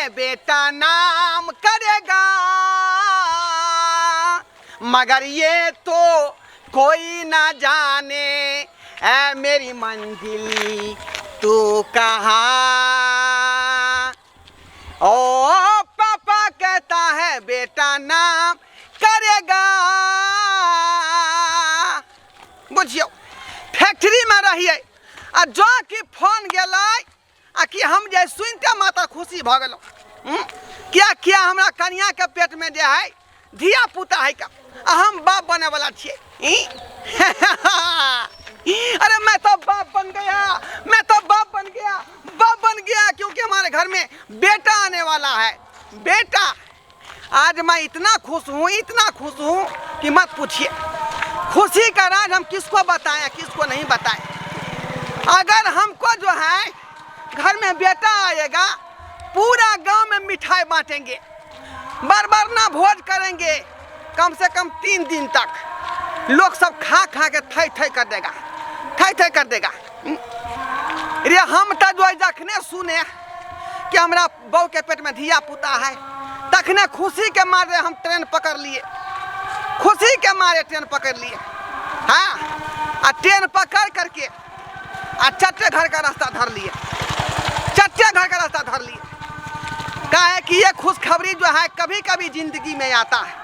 है बेटा नाम करेगा, मगर ये तो कोई ना जाने ऐ मेरी मंजिल तू कहाँ। ओ पापा कहता है बेटा नाम करेगा। बुझियौ, फैक्ट्रीमे रहियै आ जँ कि फोन गेलै आ कि हम जे सुनिते मात्र खुशी भऽ गेलहुँ। किया किया हमरा कनियाके पेटमे जे है धिया पुता है का, आ हम बाप बने वाला छियै। अरे मैं तो बाप बन गया, मैं तो बाप बन गया, बाप बन गया, क्योंकि हमारे घर में बेटा आने वाला है, बेटा। आज मैं इतना खुश हूँ, इतना खुश हूँ कि मत पूछिए। खुशी का राज हम किसको बताएं, किसको नहीं बताएं। अगर हमको जो है घर में बेटा आएगा, पूरा गांव में मिठाई बांटेंगे, बार बार ना भोज करेंगे, कम से कम 3 दिन तक लोग सब खा खा के थई थई कर देगा, थई थई कर देगा। रे हम तो जो जखने सुने कि हमरा बहू के पेट में धिया पुता है, तखने खुशी के मारे हम ट्रेन पकड़ लिए, खुशी के मारे ट्रेन पकड़ लिए। हाँ, आ ट्रेन पकड़ करके आ चट्टे घर का रास्ता धर लिए, चट्टे घर का रास्ता धर लिए। काहे कि ये खुशखबरी जो है कभी कभी जिंदगी में आता है।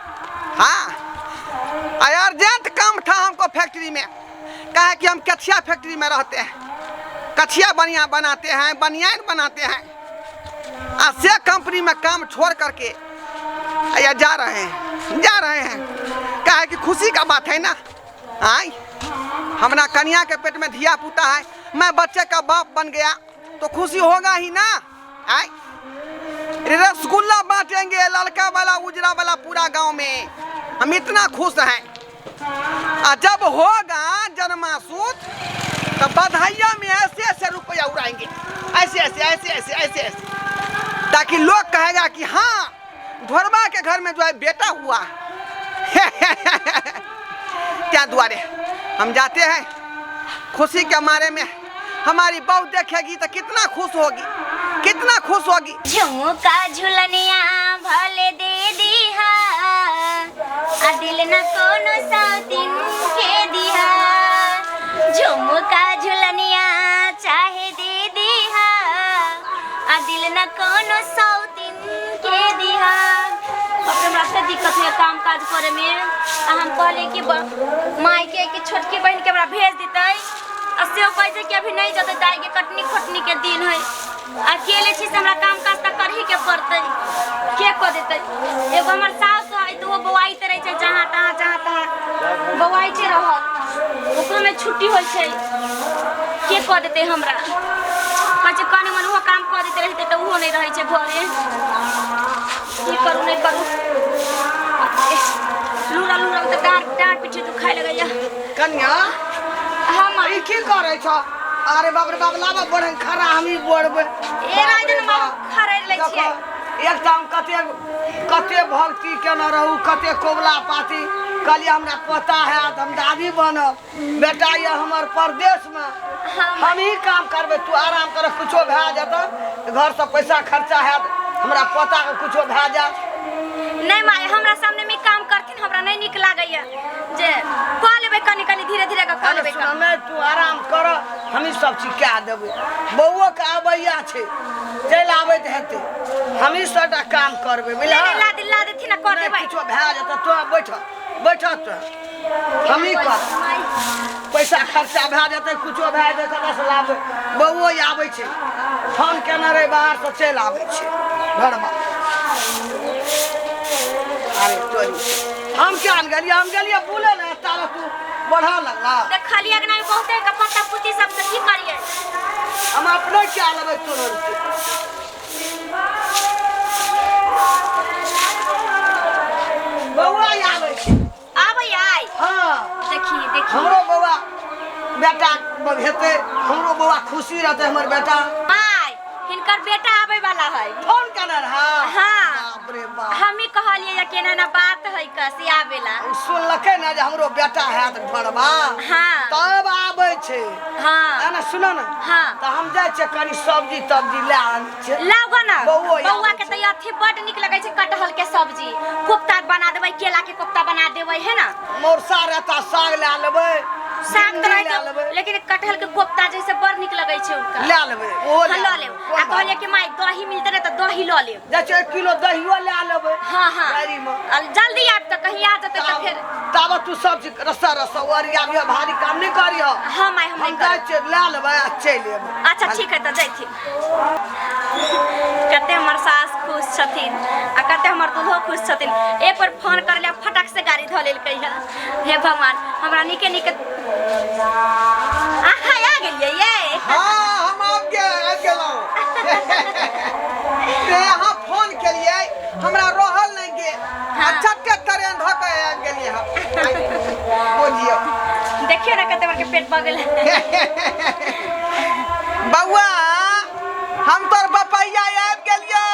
हाँ, अर्जेंट काम था हमको फैक्ट्री में, काहे कि हम कछिया फैक्ट्री में रहते हैं, कछिया बनिया बनाते हैं, बनियान बनाते हैं, आ से कंपनी में काम छोड़ करके या जा रहे हैं, जा रहे हैं। काहे कि खुशी का बात है ना। आई हमरा कन्या के पेट में धिया पुता है, मैं बच्चे का बाप बन गया तो खुशी होगा ही ना। आई रसगुल्ला बांटेंगे, ललका वाला उजरा वाला पूरा गांव में, हम इतना खुश हैं। आ जब होगा जन्मासूत तो बधाइया में ऐसे ऐसे रुपया उड़ाएंगे, ऐसे ऐसे ऐसे ऐसे ऐसे ऐसे, ताकि लोग कहेगा कि हाँ धोरबा के घर में जो है बेटा हुआ। क्या दुआरे हम जाते हैं खुशी के मारे में। हमारी बहू देखेगी तो कितना खुश होगी, कितना खुश होगी। झुमका झुलनिया भले दे दिहा, आ दिल न कोनो सौतीन के दिहा। झुमका झुलनिया चाहे दे दिहा, आ दिल न कोनो सौतीन के दिहा। अब हमरा से दिक्कत है काम काज करे में, आ हम कहले कि माई के कि छोटकी बहन के हमरा भेज देतै, आ से कहै छै कि अभी नहीं जतै, दाई के कटनी खोटनी के दिन है, अकेले छी से हमरा काम काज तऽ करही के पड़तै, के कऽ देतै। एगो हमर सास है तऽ ओ बौआइत रहै छै जहाँ तहाँ जहाँ तहाँ बौआइते रहल, ओकरो में छुट्टी होइ छै, के कऽ देतै हमरा। कहै छै कनि मनि ओहो काम कऽ देते रहितै तऽ ओहो नहि रहै छै घरे। की करू नहि करू, लूरा लूरा तऽ डाँड़ डाँड़ पीठी दुखाय लगैया। कन्या हाँ माँ। ई की करै छ? अरे बाप रे बाप, लाबा बढ़न खड़ा हम ई बोड़बै। ए राय दिन माँ खड़े लै छियै। एकटा हम कते कते भक्ति केने रहू, कते कोबला पाती, कहलियै हमरा पोता हैत, हम दादी बनब, बेटा ये हमर परदेश में, हम ही काम करबै, तू आराम कर, कुछो भए जेतौ घरसँ पैसा खर्चा हैत, हमरा पोताके कुछो भए जायत। नहीं माय, हमरा सामने में काम करथिन हमरा नहीं नीक लागैया, जे कऽ लेबै कनि कनि धीरे धीरे कऽ अरे लेबै सुन काम। नहि, तू आराम कर, हमही सब चीज कए देबै। बौओके आबैया छै, चलि आबैत हेतै, हमही सबटा काम करबै, नहीं, नहीं, बुझलह? ला दे, ला देथिन ना, कऽ नहि, देबै। किछो भए जेतै, तोँ बैठ बैठ, तोँ हमही कर, पैसा खर्चा भए जेतै, कुछो भए जेतै कतऽसँ लाबबै। बौओ आबै छै, फोन केने रहै बाहरसँ, चलि आबै छै घरमे। अरे तोरी, हम क्या गेलियै, हम गेलियै बुलै ने, तारा तू बढ़ऽ लगला। देखलियै अगना में बहुते के पत्ता पुत्ती सब से की करियै। हम अपने क्या लेबै तुरंत। बौआ आबै छै। आबै आइ। हाँ। देखिए देखिए। हमरो बौआ बेटा हेतै, हमरो बौआ खुशी रहतै, हमर बेटा। माय हिनकर हुनकर बेटा आबै वाला है। फोन केने रहा? हाँ। बाप रे बाप। हम ही कहलिए जे केना ना बात है कसे आवेला। ओ सुनलकै ने जे हमरो बेटा हैत घरबा। हाँ। तब आबै छै। हाँ। ना सुनो ना। हाँ। तऽ हम जाइ छियै कनी सब्जी तब्जी लए आनै छियै। लाउ ग ना। बौओ आबै बौआ के छै। तऽ अथी बड नीक लगै छै कटहल के सब्जी। कोफ्ता बना देबै, केला के कोफ्ता बना देबै है ना। मौरसा रहता साग लए लेबै। साग तऽ भिंडी रहै लए लेबै। छै लेकिन कटहल के कोफ्ता जैसे बड़ नीक लगै छै हुनका। लए लेबै ओहो। हाँ, लऽ लेब। आ कहलियै कि माय दही मिलतै ने तऽ दही लऽ लेब। जाइ छियै 1 किलो दहियो लए लेबै। हाँ हाँ। गाड़ीमे। आ जल्दी आबि तऽ कहीं आ जेतै तऽ फेर। ताबत तू सब्जी रस्सा रस्सा ओरियाबिह, भारी काम नहि करिह। हाँ माय, हम हम नहि जाइ करब। छियै लए लेबै आ चलि एबै। अच्छा ठीक है तऽ जैथिन। कते हमर सास खुश छथिन आ कते हमर दुल्हो खुश छथिन। एक बेर फोन कर लिया फटक से गाड़ी धऽ लेलकै है। हे भगवान, हमरा नीके नीके अहाँ आ गेलियै ये? हाँ, हम आबि गेलहुँ। से अहाँ फोन केलियै, हमरा रहल नहि गेल। हाँ। आ चट्टे ट्रेन धऽ कऽ आबि गेलियै हम। बुझियौ। देखियौ ने कते बड़के पेट भऽ गेल। बौआ, हम तोर बपैया आबि गेलियौ।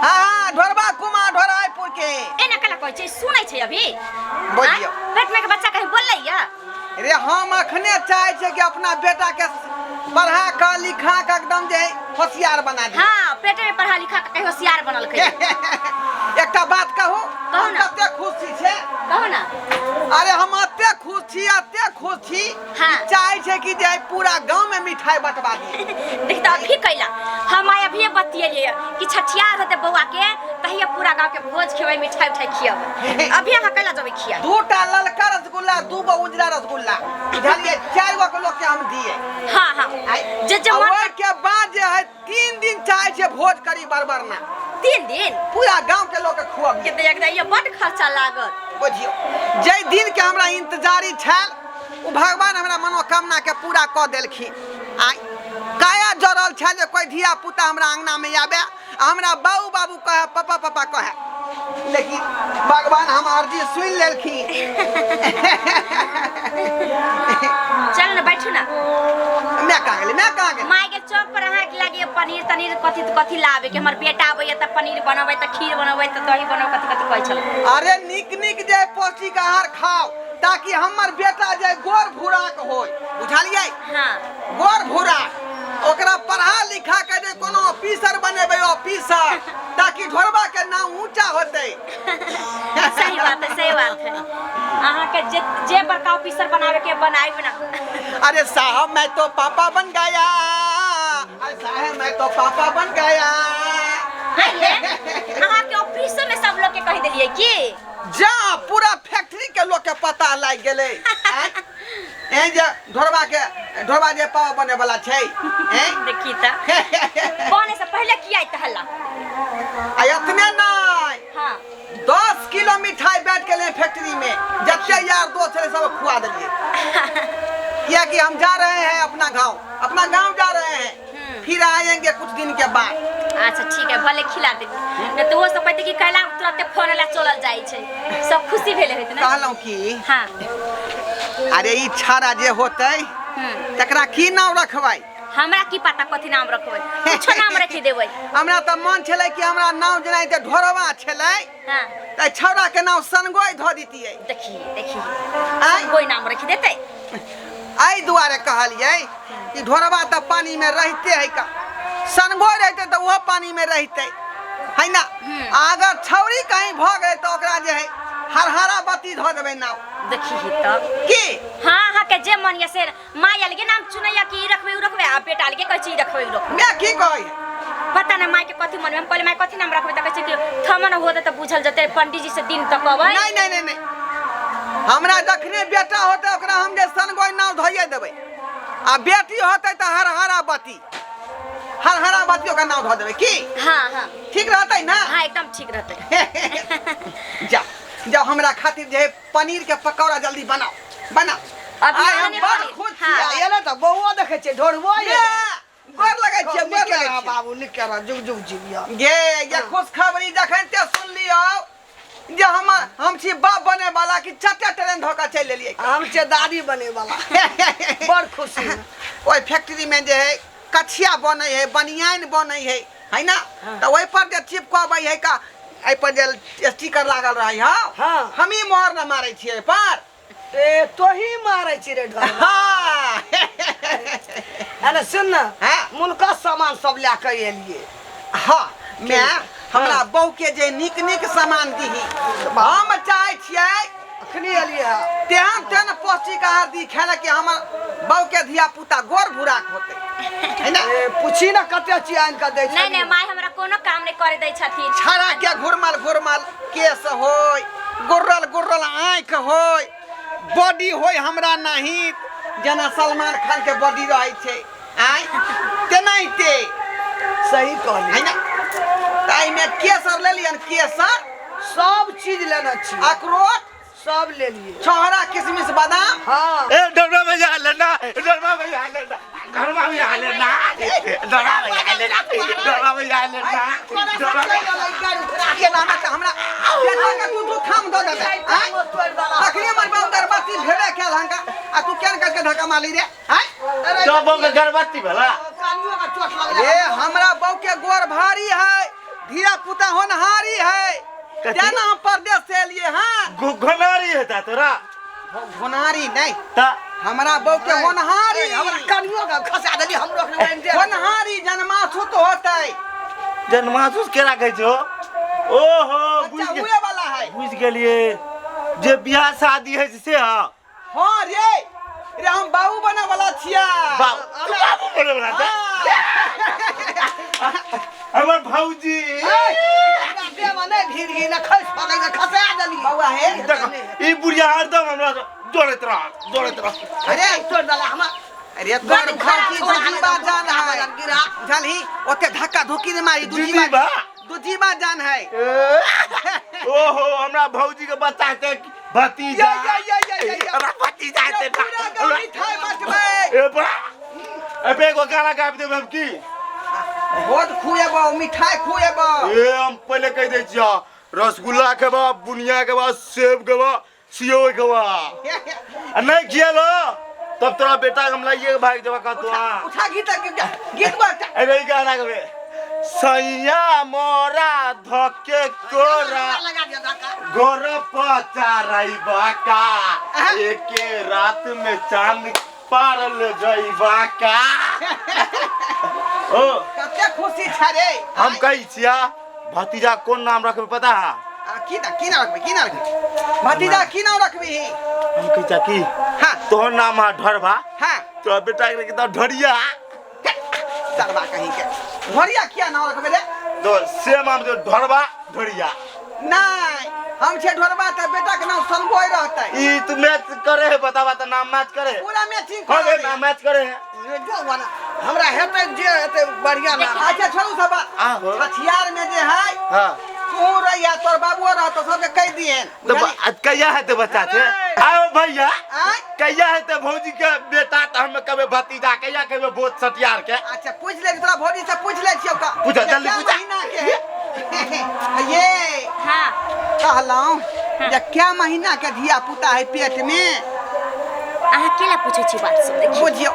हाँ हाँ, ढोरबा कुमार ढोरायपुर के। एना कला कहै छै, सुनै छै अभी? बोलियौ। आँय? पेट में के बच्चा कहीं बोललै या? रे हम अखने चाहै छियै कि अपना बेटा के पढ़ा कऽ लिखा कऽ एकदम जे है होशियार बना दी। हाँ, पेटे में पढ़ा लिखा के कहीं होशियार बनलकै। एकटा बात कहू? कहू हम ना। कते खुशी छै। कहू ना। अरे हम एते खुश छी, एते खुश छी। हाँ। चाहै छै कि जे पूरा गांव में मिठाई बंटवा दी। देख तऽ अभी कैला हम आइ अभिये बतियेलियै कि छठियार होतै बौआ के तहिया पूरा गांव के भोज खेबै, मिठाई उठाई खियेबै। अभी अहाँ कैला जेबै खिया? दूटा ललका रसगुल्ला, 2 गो उजरा रसगुल्ला, बुझलियै? 4 गो के लोग के हम दिए। हाँ हाँ, जे जे आ मन। ओहि के बाद जे है 3 दिन चाहे छै भोज करी बरबर ना। 3 दिन? पूरा गांव के लोग के खुआबियै। के तऽ एकदा ये बड खर्चा लागत। बुझियौ, जाहि दिन के हमरा इंतजारी छल ओ भगवान हमरा मनोकामना के पूरा कऽ देलखिन। आइ काया जड़ल छल जे कोई धिया पुता हमरा अंगना में आबे आ हमरा बाबू बाबू कहे, पापा पापा कहे, लेकिन भगवान हम अर्जी सुनि लेलखिन। चल ने, बैठू ना। मैं कहाँ गेली? मैं कहाँ गेली? माय के चौक पर अहाँ के लागे पनीर तनीर कथी कथी लाबे के, हमर बेटा आबैया तऽ पनीर बनबै, तऽ खीर बनबै, तऽ दही बनबै, कथी कथी कहै छलै। अरे नीक नीक जे पौष्टिक आहार खाओ ताकि हमर बेटा जे गोर भूराक होय, बुझलियै? हाँ। गोर भूरा, ओकरा पढ़ा लिखा के जे कोनो ऑफिसर बनेबै, ऑफिसर, ताकि ढोरबा के नाम ऊंचा होतै। सही बात है, सही बात है। अहाँ के जे जे बड़का ऑफिसर बनावे के बनाइब ना। अरे साहब, मैं तो पापा बन गया। अरे साहब, मैं तो पापा बन गया। हाँ ये अहाँ के ऑफिसो में सब लोग के कहि देलियै की? जा पूरा फैक्ट्री के लोग के पता लागि गेलै। आँय? एँ जे ढोरबा के ढोरबा जे पापा बने वाला छै, एँ? देखी तऽ बने से पहले की आइत हल्ला। आ एतने नहि, हाँ, 10 किलो मिठाई बांटि के ले फैक्ट्री में जते यार दोस्त छलै सब खुआ देलियै, कियाकि हम जा रहे हैं अपना गांव, अपना गांव जा रहे हैं, फिर आएंगे कुछ दिन के बाद। अच्छा ठीक है, भले खिला देबी, नहीं तो वो सब कहते कि कैला तुरंते फोन ला चलल जाइ छै, सब खुशी भेले होइत ने। कहलहुँ की, हाँ, अरे ई छाड़ा जे होतै तकरा की नाम रखबै? हमरा की पता कथी नाम रखबै, कुछो नाम रखि देबै। हमरा तऽ मन छलै कि हमरा नाम जेना तऽ ढोरबा छलै, हाँ, तऽ छौड़ा के नाम सनगोई धऽ दितियै। देखी देखी। आँय? कोई नाम रखि देतै। एहि दुआरे कहलियै कि ढोरबा तऽ पानी में रहिते है का, सनगोई रहते तऽ ओहो पानी में रहिते है ना। आ अगर छौड़ी कहीं भऽ गेलै तऽ ओकरा जे है हरहरा बत्ती धऽ देबै नाव। देखी तब। की? हाँ, अहाँ के जे मन ये से। माय अलगे नाम चुनैया कि ई रखबै उ रखबै, आ बेटा अलगे कहै छै ई रखबै उ रखबै। मैं की कहै? पता नहीं माय के कथी मन में। हम कहलियै माय कथी नाम रखबै, तऽ कहै छै कि थमन होतै तऽ बुझल जेतै, पंडीजी से दिन तकबै। नहीं नहीं नहीं नहीं, हमरा जखने बेटा होतै ओकरा हम जे सनगोई नाव धोइए देबै, आ बेटी होतै तऽ हरहरा बत्ती, हरहरा बत्ती ओकर नाव धऽ देबै की? हाँ हाँ। ठीक रहतै ना? हाँ, एकदम ठीक रहतै। जा जाओ, हमरा खातिर जे है पनीर के पकौड़ा जल्दी बनाओ, बनाओ। अभी आइ हम आने बड़ वाली। खुश हाँ। छी। एलै तऽ बौओ देखै छियै, ढोरबो ये, गोर लगै छियै, गोर नीके लगै रह छियै। बाबू, नीके रह, जुग जुग जीविय। गे ये खुशखबरी जखन ते सुनलियौ जे हम छी बाप बने वाला कि चटे ट्रेन धऽ कऽ चलि एलियै। हम छियै दादी बने वाला, बड़ खुशी। ओहि फैक्ट्री में जे है कछिया बनै है, बनियान बनै है, है ना? तऽ ओहि पर जे चिपकबै है का, एहि पर जे स्टिकर लागल रहै है। हाँ। हमही मोहर न मारै छियै एहि पर। ए तोही मारै छी रे ढोरबा? हाँ। अरे सुन ना। हाँ। मुनका सामान सब लए कऽ एलियै। हाँ मैं हमरा बहू के जे नीक नीक सामान दीही, हम चाहै छियै। अखनी एलियै हँ। तेहन तेहन पौष्टिक आहार दी खाय ला कि हमर बहू के धिया पुता गोर भूराक होते, है ना? ए पूछी ना कते चीज आनि कऽ दै। नहीं नहीं माय हमरा कोनो काम नहीं करे दै छथिन। छड़ा के घुरमल घुरमल केस होय, गुर्रल गुर्रल आँखि होय, बॉडी होय हमरा नहीं जेना सलमान खान के बॉडी रहै छै, आँय तेनाहिते। सही कहली। है ना? ताहिमे केसर लेलियन, केसर सब चीज लेने छी। अखरोट सब लेलिए। छोहरा, किशमिश, बादाम। हाँ। ए डरमा भैया लेना, डरमा भैया लेना, डरमा भैया लेना, डरमा भैया लेना, डरमा भैया लेना, डरमा। के नाम है हमरा बेटा के तू तू थाम दो देबे, आँय? अखनी हमर बाबू गर्भवती भेबे कैल हनका आ तू केन करके धक्का मारली रे, आँय? तो बो के गर्भवती भला। कानियो का चोट लगलै। रे हमरा बहू के गोर भारी है, धिया पुता होनहारी है। कथी? तेना हम परदेश से एलिए। हाँ, घोनारी हेता तोरा? होनहारी नहीं। ता हमरा बहू के होनहारी। हमरा कानियो का खसा देली, हमरो अखनी आनि दे। होनहारी जन्मासुत होतै। जनमासुस केरा कहै छो? ओहो, बुझ बच्चा गेल। हुए वाला है। बुझ गेलिए जे बियाह शादी है से। हाँ। हाँ रे, रे हम बाबू बने वाला छियै। बाबू, तू बाबू बने वाला छे? हमर भौजी। हमरा देह में नहि भीड़ गेल, खसि पड़लै, खसा देली। बौआ हे। देखो ई बुढ़िया हरदम हमरा दौड़ैत रह, दौड़ैत रह। अरे तोड़ देला हमरा। अरे तोर बड़ घर की खराब दुजीबा छोड़ा जान है। गिरा। बुझलही? ओते धक्का धुक्की ने मारी। दुजीबा, दुजीबा? दुजीबा जान है। ओहो, हमरा भौजी के बच्चा हेतै भतीजा। या, या, या, या, या। हमरा भतीजा हेतै। पूरा गाँव मिठाई बटबै। ए बा, ए एगो गाना गाबि देबै हम की? भोज खुएबो, मिठाई खुएबो। ए हम पहिले कहि दै छियौ, रसगुल्ला खेबा, बुनिया खेबा, सेब खेबा, सियोई खेबा, आ नहि खियेलो तब तोरा बेटा के हम लाइए के भागि जेबा कतौ। उठा, उठा, गीत गीत बजा। अरे ई गाना गबे, सैया मोरा धके कोरा लगा दिया धक्का। गोर पचारैबा का, एके रात में चांद पारल जैबा का। ओ कते खुशी छै रे। हम कहै छिया, भतीजा कोन नाम रखबै पता है? आ, की ना की नाम रखबी, की नाम रखबी भतीजा, की नाम रखबी? हम कहै छिया की हाँ। तोहर नाम है ढोरबा। हाँ। तोरा बेटा के रखी ढोरिया। सरबा कहीं के, घोड़िया किया नाम रखबे रे? तो सेम हम जो ढोरबा ढोरिया। नहीं, हम छे ढोरबा त बेटा के नाम सनबोय रहतै। ई तू मैच करे है, बतावा त नाम मैच करे है। पूरा मैचिंग। हो गए नाम मैच करे है। जो बना हमरा हेतै, जे हेतै बढ़िया नाम। अच्छा छोड़ू सब बात। आहो। हथियार में जे है, हाँ, तू रहिया, तोर बाबुओ रहतो, सबके कहि दिहेन। तो आज कहिया है तो बच्चा छे? आओ भैया। आँय? कहिया है तो भौजी के बेटा, त हम कबे भतीजा, कहिया कबे भोज सटियार के? अच्छा पूछ ले, तोरा भौजी से पूछ ले छियौ का। पूछा, जल्दी क्या पूछा। महीना के है ये? हाँ। कहलहुँ जे क्या महीना के धिया पुता है पेट में? अहाँ केला पूछै छी बात सब देखियौ। बुझियौ,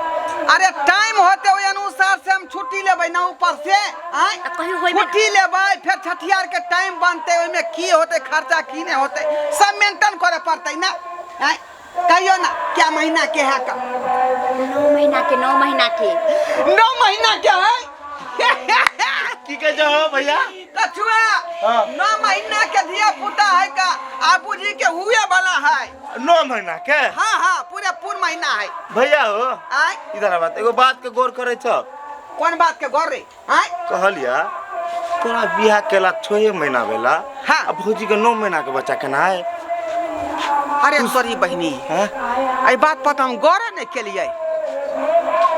अरे टाइम होते ओहि अनुसार से हम छुट्टी लेबै ना ऊपर से, आँय? तऽ कहियो होइबे ना। छुट्टी लेबै, फेर छठियार के टाइम बनतै, ओहिमे की होतै खर्चा, की नहि होतै, सब मेंटेन करे पड़तै ना, आँय? कहियो ना क्या महीना के है का? 9 महीना के, 9 महीना के। 9 महीना के है। की कहे छो हो भैया? कछुआ। हाँ। 9 महीना के धिया पुता है का, आबू जी के हुए वाला है। 9 महीना के? हाँ हाँ, पूरे पूर्ण महीना है। भैया हो। आँय? इधर बात, एगो बात के गौर करे छ। कौन बात के गौर रे, आँय? कहलिया तोरा बियाह केला 6 महीना भेला। हाँ। आ भौजी के 9 महीना के बच्चा केना है? अरे सॉरी बहिनी। हैं? एहि बात पर तऽ हम गौरे नहि केलियै।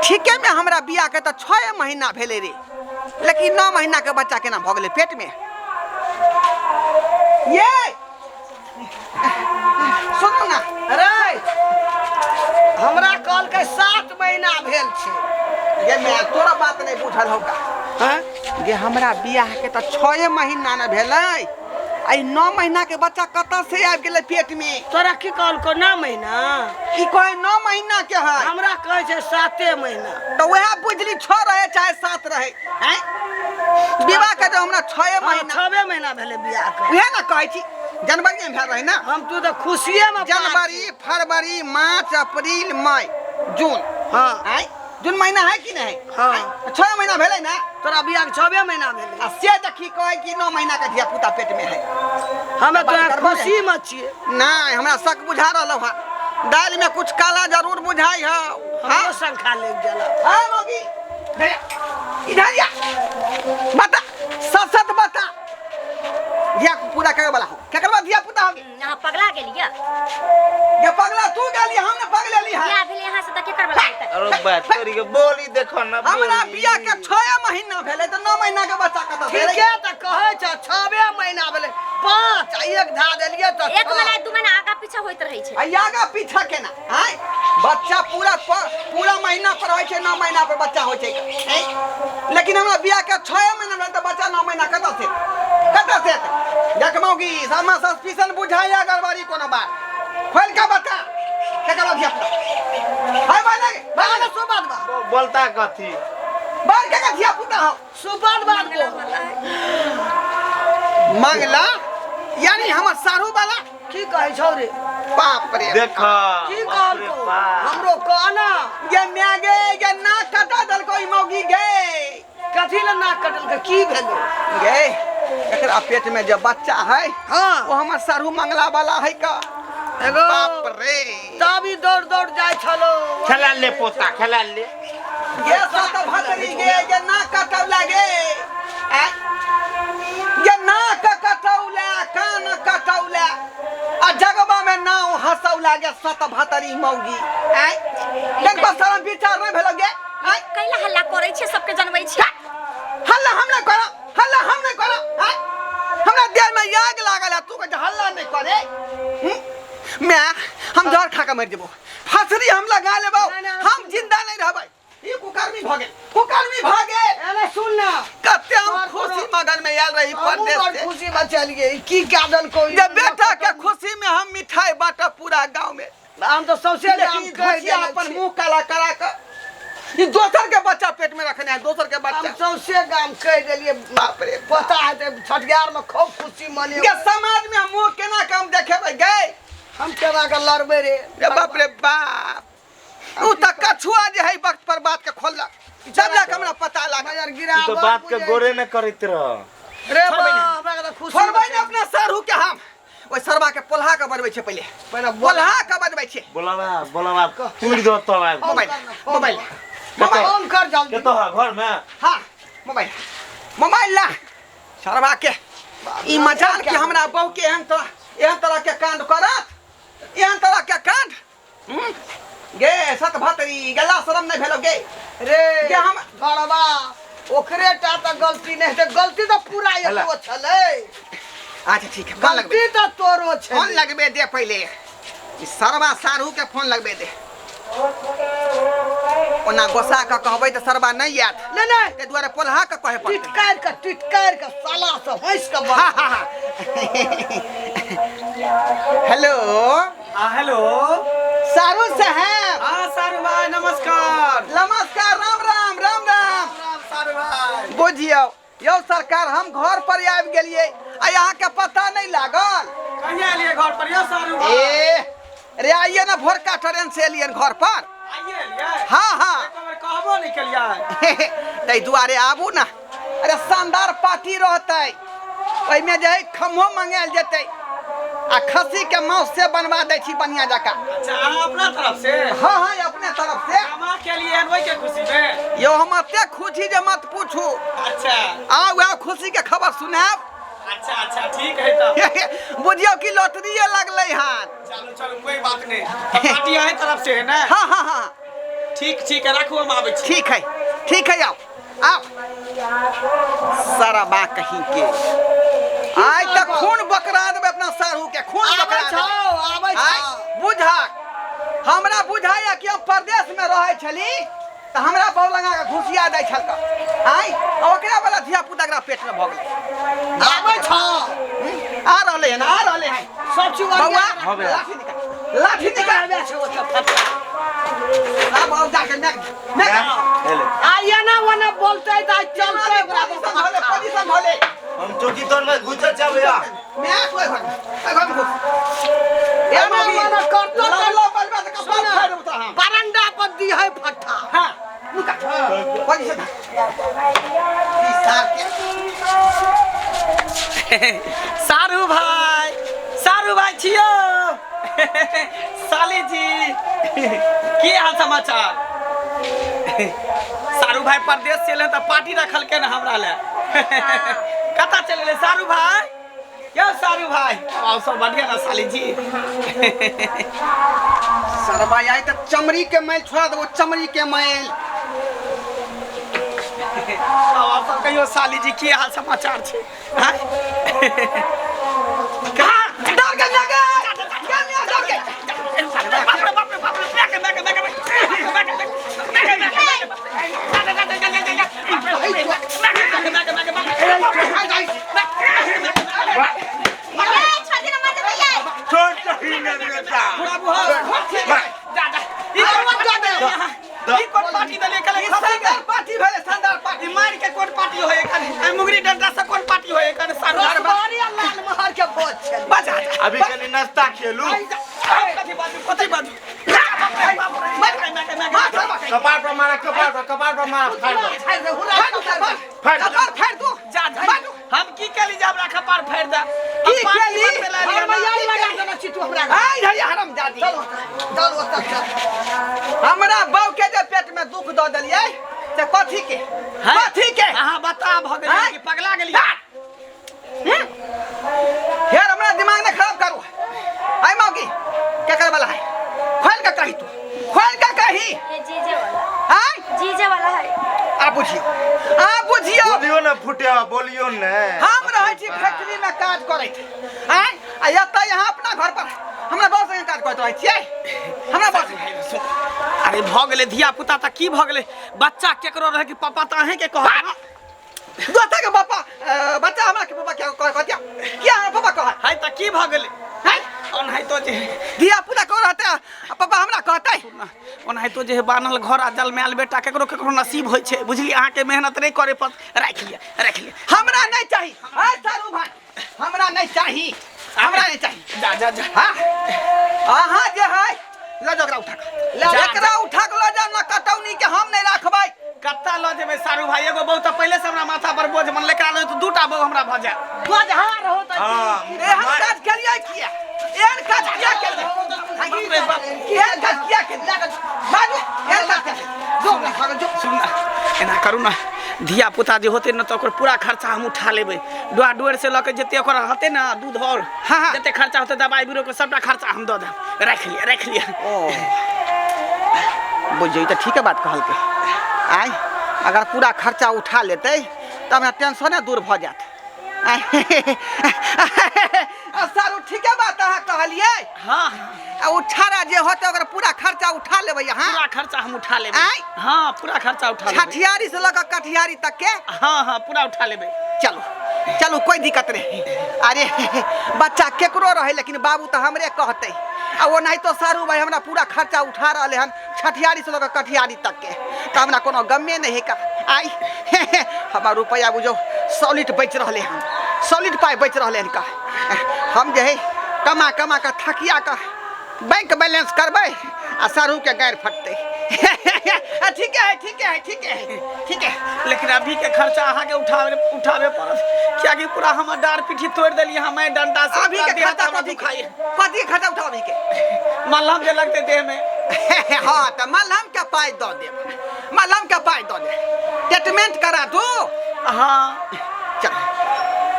ठीके में हमरा बियाह के तऽ 6 महीना भेलै रे, लेकिन 9 महीना के बच्चा केना भऽ गेलै पेट में? ये सुनू ना। अरे हमरा कहलकै 7 महीना भेल छै। ये मैं तोरा बात नहीं बुझल होगा। हैं? जे हमरा बियाह के तऽ 6 महीना ने भेलै। आई 9 महीना के बच्चा कतऽ से आबि गेलै पेट में? तोरा की कहलको 9 महीना? ई कहै 9 महीना के है। हमरा कहै छै 7 महीना। तऽ वएह बुझली 6 रहे चाहे 7 रहे। हैं? विवाह के जो हमरा 6 महीना, 6 महीना भेलै बियाह के। उएह ने कहै छी, जनवरी में भेल रहे ना। हम तू तऽ खुशिये में जनवरी, फरवरी, मार्च, अप्रैल, मई, जून। हाँ। आँय? जून महीना है कि नहीं? हाँ। आँय? 6 महीना भेलै ना तोरा बियाह के 6 महीना भेलै। आ से देखी कहै कि 9 महीना के धिया पुता पेट में है। हमे बात तोरा करबो खुशी में छियै। नहीं, हमरा शक बुझा रहल है, दालि में कुछ काला जरूर बुझाई है। हमरो शंखा लागि गेल। हाँ मौगी, इधर या बता, सच सच बता, धिया पूरा करे वाला हो केकर बाद धिया पुता हो? अहाँ पगला गेलियै। ये पगला तू गेली, हम ने पगलेली है। बियाह भेलै अहाँ से तऽ केकर वाला हेतै? अरे बात तोरी के बोली देखो ना, हमरा बोली। बियाह के 6 महीना भेलै तऽ 9 महीना के बच्चा कतऽ भेलै? ठीके तऽ कहै छ, 6 महीना भेलै, 5 आ 1 धा देलियै तऽ 1 महीना 2 महीना आगा पीछा होइत रहै छै। आ आगा पीछा केना? आँय, बच्चा पूरा पूरा महीना पर होइ छै, 9 महीना पर बच्चा होइ छै। आँय, लेकिन हमरा बियाह के 6 महीना भेलै तऽ बच्चा 9 महीना कतऽ से, कतऽ से एतै? देख मौगी, हमरा सस्पिशन बुझाइया गड़बड़ी कोनो बात। खोल के बता केकर धिया पुता हाय भाई लगे बाल के सुबह बा। बोलता कथी? बाल के धिया पुता हो? सुबह बात बोल। मंगला यानी हमर सारू वाला की कहै छौ रे? बाप रे देख की कहलको? हमरो कह ना। ये म्या गे, ये नाक कटा देलको ई मौगी गे। कथी ले नाक कटलकै? की भेलै गे? एकरा पेट में जब बच्चा है, हाँ, वो हमर सारू मंगला वाला है का। एगो बाप रे, तब ई दौड़ दौड़ जाय छलो। खेला ले पोता, खेला ले। गे सत भतरी गे, ये नाक कटौला गे। ये नाक कटौला, कान कटौला, आ जगबा में नाव हंसौला गे सत भतरी मौगी। आँय, देखो शरम विचार नहीं भेलो गे। आँय, कैला हल्ला करै छै, सबके जनबै छै। हल्ला हम नहीं करब, हल्ला हम नहीं करब। आँय, हमरा देह में आग लागल है, तू कहै हल्ला नहीं करे। मैं हम जहर खा के मरि जेबो, फांसरी हम लगा लेबो, हम जिंदा नहीं रहबै। ई कुकर्मी भ गेल, कुकर्मी भ गेल। एने सुन ना, कते हम खुशी मगन में आयल रही परदेश से, खुशी में चलिए की क्या दलको जे बेटा के खुशी में हम मिठाई बांटब पूरा गांव में। हम तो सौंसे गाम कहि देने अपन मुंह काला करा के ई दोसर के बच्चा पेट में रखने है, दोसर के बच्चा। हम सौंसे गाम कहि देलिए। बाप रे, पता है ते छठियार में खूब खुशी मने। के समाज में हम मुंह केना के हम देखेबै गे? हम केना के लड़बै रे? बाप रे बाप, उ त कछुआ जे है वक्त पर बात के खोललक, जब लग हमरा पता लागल। तू तो बात के गोरे न करैत रह रे बा, हमरा के खुशी छोड़बै ने अपना सारू के। हम ओइ सरवा के पोल्हा के बनबै छै, पहिले पोल्हा के बनबै छै। बोलावा बोलावा तोड़ दो तब आब। मोबाइल मोबाइल मोबाइल फोन कर जल्दी। के तो है घर में? हां, मोबाइल मोबाइल ला सरवा के। ई मजाल के हमरा बहू के एहन तरह, एहन तरह के कांड करत, एहन तरह के कांड। गे सत भतरी गला शरम नहीं भेलो गे रे। गे हम घरवा ओकरे टा त गलती नहीं त गलती त पूरा एको छलै। अच्छा ठीक है, फोन लगबे। गलती त तोरो छलै। फोन लगबे दे पहिले, ई सरवा सारू के फोन लगबे दे। ओना गोसा के कहबै त सरवा नहीं आयत। नहीं नहीं, ताहि दुआरे पोल्हा के कहे पड़तै। टिटकार के, टिटकार के साला से हंस के। हां हां हां, हेलो। हां हेलो सारू साहब। हां सारू भाई नमस्कार। नमस्कार, राम राम। राम राम राम सारू भाई। बुझियौ यौ सरकार, हम घर पर आबि गेलियै आ यहाँ के पता नहीं लागल। कहिया एलियै घर पर यौ सारू भाई? ए रे आइए ना, भोरका ट्रेन से एलियन घर पर। आइए एलियै? हाँ हाँ। कहबो नहीं केलियै। ताहि दुआरे आबू ना, अरे शानदार पार्टी रहतै, ओहिमे जे है खम्हो मंगायल जेतै आ खस्सी के मांस से बनवा दै छी बढ़िया जकाँ। अच्छा अहाँ अपना तरफ से? हाँ हाँ, अपने तरफ से। अहाँ के लिए ओहि के खुशी में? यौ हम एते खुशी जे मत पूछू। अच्छा आउ आउ, खुशी के खबर सुनायब। अच्छा अच्छा ठीक है तब। बुझियौ कि लॉटरीए लगलै हन। चलू चलू कोई बात नहीं, पार्टी अहीं तरफ से है ना? हाँ हाँ हाँ ठीक ठीक है, राखू हम आबै छी। ठीक है ठीक है, आओ आओ। सरबा कहीं के आइ तक खून बकरा देबै अपना सारू के, खून बकरा देबै। आबै बुझा हमरा बुझाया कि हम परदेश में रहै छली तऽ हमरा बौ लगा के घुसिया दै छल का आय आ ओकरा वाला धिया पुता एकरा पेट में भऽ गेलै। आबै छ। आ रहलै हन, आ रहलै हन। सब चीज बौआ हाँ भैया। लाठी निकाल, लाठी निकाल। आबै छै ओतऽ फटका। आब आउ जाके मैं मैं एले आ एना ओना बोलतै तऽ आइ चलतै ओकरा पोजीशन भले, पोजीशन भले। हम चौकी तोर में घुसै छ भैया। मैं तू घर में, घर में घुस। एना ओना करतौ तऽ लो बलबा से कपार फाड़ देबौ तोरा हम। बरंडा पर दी है फट्टा। हाँ, नुका। पोजीशन धर। ई सार के सारू भाई, सारू भाई छियो। साली जी, की हाल समाचार? सारू भाई परदेश से एलै तऽ पार्टी रखलकै ने हमरा लए। कतऽ चलि गेलै सारू भाई? यौ सारू भाई, आउ सब बढ़िया ना साली जी? सरबा आई तऽ चमड़ी के मैल छोड़ा देबो, चमड़ी के मैल। आउ सब कहियो साली जी, की हाल समाचार छै? हाँ? कहाँ डर के लगे डर के। बाप रे बाप रे बाप रे, back back back back back ए छोड़ देना मत भैया। छोड़ चही ने बेटा। ई कोन पार्टी देलियै? कहले ई खसै के। शानदार पार्टी भेलै, शानदार पार्टी। ई मारि के कोन पार्टी होय एखन? ई मुंगरी डंडा से कोन पार्टी होय एखन? सारू रसबारी आ लाल महर के भोज छै। बजा जा। अभी कनी नाश्ता खेलू। कथी बाजू, कथी बाजू? कपार पर मारा, कपार पर, कपार पर मारा, फाड़ दो। छाड़ि दे, हुरा फाड़ दू, कपार। फाड़ दो। कपार फाड़ दू। जा जा, हम की केली जे हमरा कपार फाड़ि दे? की केली? घर में यार लगा देने छी तू हमरा। आइ धरि हरामजादी। चल ओतऽ, चल ओतऽ चल। हमरा बौ के जे पेट में दुख दऽ देलियै से कथी के, कथी के? अहाँ बता भऽ गेलियै कि पगला गेलियै? फेर हमरा दिमाग ने खराब करू। आइ मौगी केकर वाला है? खोल के कही तू, खोल के कही। ये जीजे वाला। आइ जीजे वाला है। आ बुझियो, आ बुझियो। बोलियो ने फुटिया, बोलियो ने। हम रहै छी फैक्ट्री में काज करैत, आइ आ एतऽ यहाँ अपना घर पर हमरा बॉस संगे काज करैत रहै छियै। हमरा बॉस। अरे भऽ गेलै धिया पुता तऽ की भऽ गेलै? बच्चा केकरो रहै कि पापा तऽ अहींके कहत। दोसर के पापा, बच्चा हमरा के पापा क्या कहतिया? किया हमरा पापा कहत? है तऽ की भऽ गेलै? है? ओनाहितो जे धिया पुता को रहतै आ पापा हमरा कहतै? ओनाहितो जे बान्हल घर आ जलमायल बेटा केकरो केकरो नसीब होइ छै, बुझलियै? अहाँके मेहनत नहि करे पड़त। राखि लिअ, राखि लिअ। हमरा नहि चाही। है सारू भाई, हमरा नहि चाही, हमरा नहि चाही। जा जा जा। हाँ, अहाँ जे है लऽ जाओ एकरा उठा कऽ, जा, जा। एकरा उठा कऽ लऽ जाओ ना, कटौनी के हम नहि राखबै। कत्ता लऽ जेबै सारू भाई? एगो बहू तऽ पहिले से हमरा माथा पर बोझ बनल, एकरा लऽ तऽ दूटा बहू हमरा भऽ जायत। बजहार हो तऽ। हाँ। एहन काज केलियै किया? एहन काज किया केलियै? बाप रे बाप। एहन काज किया केलियै? बाजू, एहन काज किया केलियै? जो ना भागल जो। सुन ना, एना करू ना, धिया पुता जे होतै ने तऽ ओकर पूरा खर्चा हम उठा लेबै। डुआ डुअर से लऽ के जते ओकर रहतै ने दूध और हाँ, हाँ। जते खर्चा होतै दवाई बीरो के सबटा खर्चा हम दऽ देब। राखि लिअ, राखि लिअ। ओ बुझियौ, ई तऽ ठीके बात कहलकै। आइ अगर पूरा खर्चा उठा लेतै तऽ हमरा टेंशने दूर भऽ जायत। आ सारू ठीके बात अहाँ कहलियै। हाँ। आ उठारा जे होतै ओकर पूरा खर्चा उठा लेबै अहाँ। पूरा खर्चा हम उठा लेबै। आँय? हाँ, पूरा खर्चा उठा लेबै। छठियारी से लऽ कऽ कटिहारी तक के? हाँ हाँ, पूरा उठा लेबै। चलू चलू, कोई दिक्कत नहीं। अरे बच्चा केकरो रहे लेकिन बाबू तऽ हमरे कहतै। आ ओनाहितो सारू भाई हमरा पूरा खर्चा उठा रहले हन छठियारी से लऽ कऽ कटिहारी तक के, तऽ हमरा कोनो गमे नहीं है का। आइ हमर रुपैआ बुझो सॉलिड बचि रहले हन, सॉलिड पाइ बचि रहले हन का। हम जे है कमा कमा कऽ थकिया कऽ बैंक बैलेंस करबै आ सारू के गारि फटतै। ठीके है, ठीके है, ठीके है, ठीक है। लेकिन अभी के खर्चा अहाँके उठावे उठावे पड़त, कियाकि पूरा हमर डार पीठी तोड़ि देलियै हमे डंडा से। अभी के पूरा देह खर्चा हाथ हमरा कथी के? दुखाइए। कथी के खर्चा उठाओ अभी के? मलहम जे लगतै देह में। हाँ तऽ मलहम के पाइ दऽ देब, मलहम के पाइ दऽ देब, ट्रीटमेंट करा दू। हाँ। चल,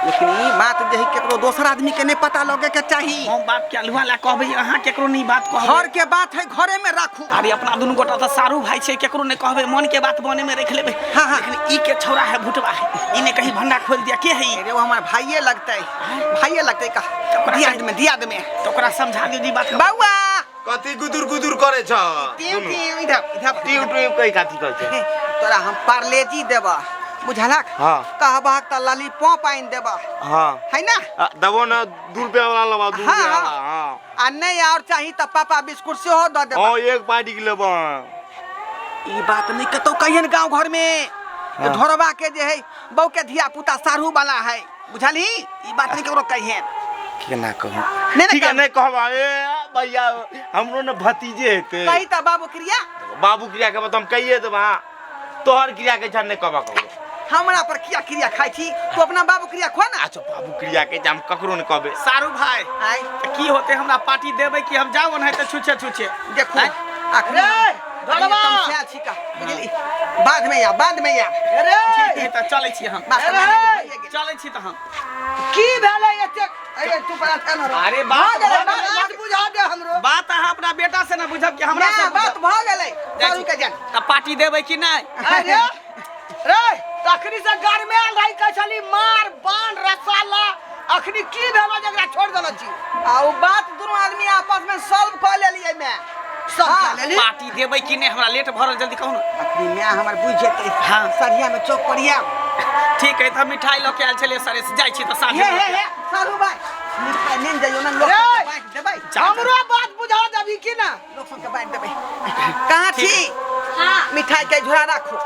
लेकिन ई बात जे है केकरो दोसर आदमी के नहीं पता लगे के चाही। हम बाप के अलुआ ला कहबै, अहाँ केकरो नहीं बात कहबै। घर के बात है, घरे में राखू। अरे अपना दुनू गोटा तऽ सारू भाई छै, केकरो नहीं कहबै, मन के बात मने में रख लेबै। हाँ, हाँ। लेकिन ई के छौड़ा है, भुटवा है, ई ने कहीं भंडा खोल दिया के है ई? अरे वो हमार भाइये लगतै, भाइये लगतै का। दियाद में, दियाद में। तो ओकरा समझा दियौ जी बात। बौआ। कथी गुदुर गुदुर करे छ टीम टीम इधर इधर टीव टीव कहि कथी कहै छै तोरा हम पार्लेजी देबह बुझलक हाँ। कहबहक तऽ लॉलीपॉप आनि देबह हाँ है ना आ, देबो ना 2 रुपया वाला लेबा 2 हाँ, रुपया हाँ। वाला हाँ आ नहीं और चाही तऽ पापा बिस्कुट सेहो दऽ देबह हाँ एक पार्टी के लेबो ई बात नहीं कतौ कहियन गांव घर में हाँ। ढोरबा के जे है बहू के धिया पुता सारू वाला है बुझलही ई बात नहीं ककरो कहियन केना कहू नहीं ठीक है नहीं नहीं कहबा ए भैया हमरो ने भतीजे हेतै कही तऽ बाबू क्रिया बाबू क्रिया के बात हम कहिए देबा तोहर क्रिया के छा नहीं कहबा कहू हमरा पर किया क्रिया खाइ छी तू अपना बाबू क्रिया खो ना अच्छा बाबू क्रिया के हम ककरो नहीं कहबे सारू भाई आय तऽ की होते हमरा पार्टी देबै कि हम जाउ ओनाहिते छुछे छुछे देखो आँय? अखनी रे, धरबा। तमसायल छी का बुझली बाद में या बाद में या अरे ठीक है तऽ चलै छी हम बात अरे! भइए गेल। चलै छी तऽ हम की भेलै एतेक अरे तू बड़ा केना रह अरे बात भऽ गेलै, भऽ गेलै। बात बुझा दे हमरो बात अहाँ अपना बेटा से ना बुझब कि हमरा से ना, बात बुझब? भऽ गेलै जाइ सारू छी। के जान तऽ पार्टी देबै कि नहि अरे रे तखनी से गरमेल रही कहै छली मार बान रसाला अखनी की भेलो जेकरा छोड़ देलो छी आ उ बात दुनू आदमी आपस में सॉल्व कऽ लेलियै मैं सब हाँ। खा लेली पार्टी देबै कि नहि हमरा लेट भऽ रहल जल्दी कहू ने अखनी माय हमर बुझि जेतै हाँ। सरिया में चौक पर आयब ठीक है तऽ हम मिठाई लऽ के आयल छलियै सरे से जाइ छी तऽ साँझ हे हे हे सारू भाई मिठाई नेने जइयो ना लोक रे! सबके बाँटि देबै जा- हमरो बात बुझा देबी की ना लोक सबके बाँटि देबै कहाँ छी हाँ मिठाई के झोरा राखू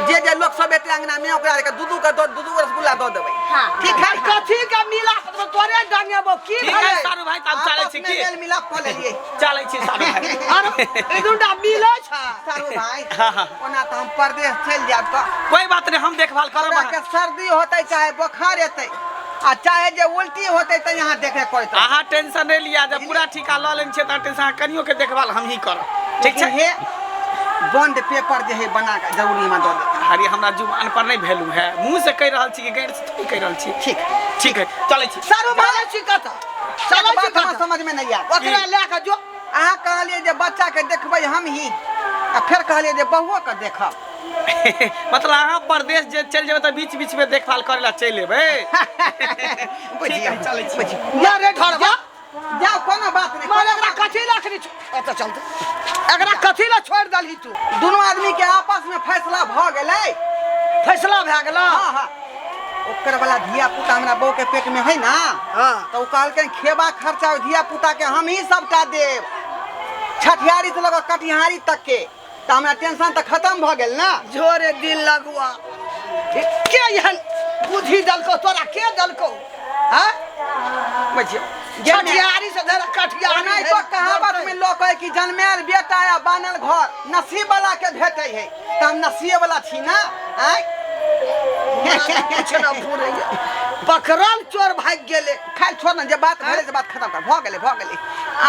जे जे लोक सब एते अंगना में ओकरा के दू दू के दो दू दू रसगुल्ला दऽ देबै हाँ। ठीक है कथी के मिला तोरे डंगेबो की ठीक है भेलै सारू भाई तऽ आब चलै आपस छी में की मेल मिलाप कऽ लेलियै चलै छी सारू भाई अरे ई दूटा मिलै छै सारू भाई हाँ, हाँ। ओना तऽ हम परदेश चलि जायब तऽ कोई बात नहीं हम देखभाल करब तोरा के सर्दी होतै चाहे बोखार एतै आ चाहे जे उल्टी होतै तऽ यहाँ देखे पड़तै अहाँ टेंशन नहीं लिया जब पूरा ठीका लऽ लेने छियै तऽ टेंशन अहाँ कनियो के देखभाल हम ही करब ठीक छै हे बॉन्ड पेपर जे है बना के जरूरी में दऽ देबै अरे हमरा जुबान पर नहीं वैल्यू है मुंह से कहि रहल छी कि गैर से थोड़ी कहि रहल छी ठीक ठीक है चलै छी सारू भाई चलै छी कतऽ चलै छी बात हमरा कतऽ समझ में नहीं आयल ओकरा लए कऽ जो अहाँ कहलियै जे बच्चा के देखबै हम ही आ फेर कहलियै जे बहुओ के देखब मतलब अहाँ परदेश जे चलि जेबै तऽ बीच बीच में देखभाल करै ला चलि एबै बुझियौ ठीक है, चलै छी। बुझियौ ना रे ढोरबा जाओ कोनो बात नहीं मार एकरा कथी लए अखनी एतऽ चलते एकरा कथी लए छोड़ि देलही तू दुनू आदमी के आपस में फैसला भऽ गेलै फैसला भए गेलो हाँ हाँ ओकर वाला धिया पुता हमरा बहू के पेट में है ना हाँ। तो ओ कहलकै खेबा खर्चा धिया पुता के हम ही सबटा देब छठिहारी से लऽ कऽ कटिहारी तक के तऽ हमरा टेंशन तऽ खत्म भऽ गेल ना जोरे दिल लगुआ के एहन बुद्धि देलको तोरा के देलको हाँ बुझियौ जे मे- छठिहारी से धर कटिहारी ओनाहि तो कहावत में लोग कहे कि जनमेल बेटा या बानल घर नसीब वाला के भेटै है तऽ हम नसीब वाला छी ना आँय कुछ ना पूरैया पकड़ल चोर भागि गेलै खाली छोड़ ना जे बात भेलै से बात खत्म कर भऽ गेलै भऽ गेलै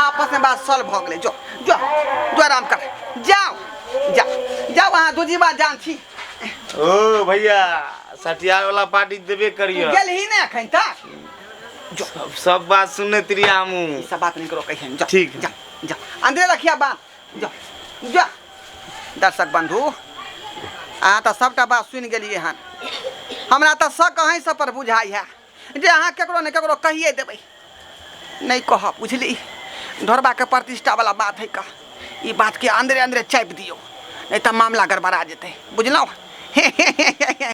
आपस में बात सॉल्व भऽ गेलै जो जो जो आराम कर जाओ जाओ जाओ अहाँ दूजीबा जान छी ओ भैया सटियार वाला पार्टी देबे करियो गेल ही नहीं अखन तक सब सब बात सुनैत रहियै हमहूँ ई सब बात नहीं करो कहियन जा ठीक। जा जा अंदरे रखिया बात जा जा दर्शक बंधु अहाँ तऽ सबटा बात सुनि गेलियै हन हमरा तऽ शक अहीं सब पर बुझाइ है जे अहाँ केकरो ने केकरो कहिए देबै नहीं कहब बुझली ढोरबाके प्रतिष्ठा वाला बात है का ई बातके अंदरे अंदरे चापि दियौ नहीं तऽ मामला गड़बड़ा जेतै बुझलहुँ।